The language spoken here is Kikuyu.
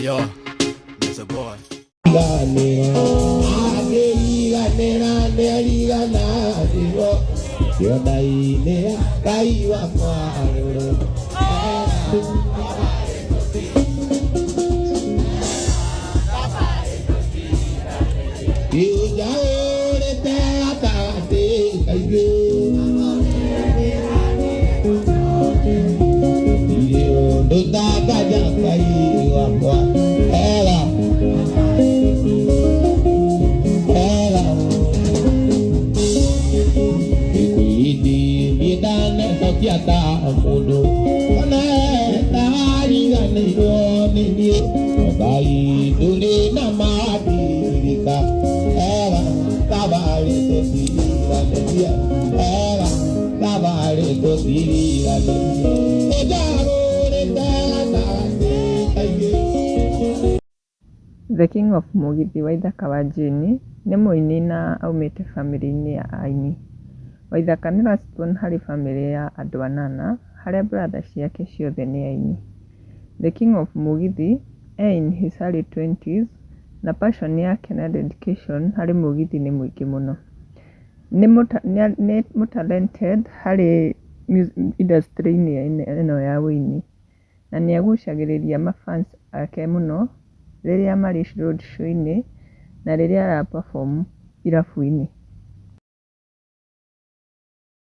Yo, Mr. Boy. Angĩriganĩra nĩariganagĩrwo kĩonda-inĩ ya Ngai wakwa rũrũ. Injaũrĩte gatagatĩ kaingĩ ndirĩ ũndũ tanganja Ngai wakwa ela ela ĩkwĩindi niĩ ndanecokia ta mũndũ ona ndariganĩirwo nĩ niĩ Ngai ndũrĩ na matirika ela kabarĩ tũtiriganĩrie ela kabarĩ tũtiriganĩrie ũnjarũrĩte gatagatĩ kaingĩ. The King of Mũgithi Waithaka wa Jane nĩ mũini na aumĩte bamĩrĩ-inĩ ya aini. Waithaka nĩ last born harĩ bamĩrĩ ya andũ anana, harĩa brother ciake ciothe nĩ aini. The King of Mũgithi e in his early 20s na passion yake na dedication harĩ mũgithi nĩ mũingĩ mũno. Nĩ mũ talented harĩ industry-inĩ ĩno ya ũini, na nĩ agucagĩrĩria ma fans ake mũno rĩrĩa marĩ road show -inĩ na rĩrĩa ara perform irabu-inĩ.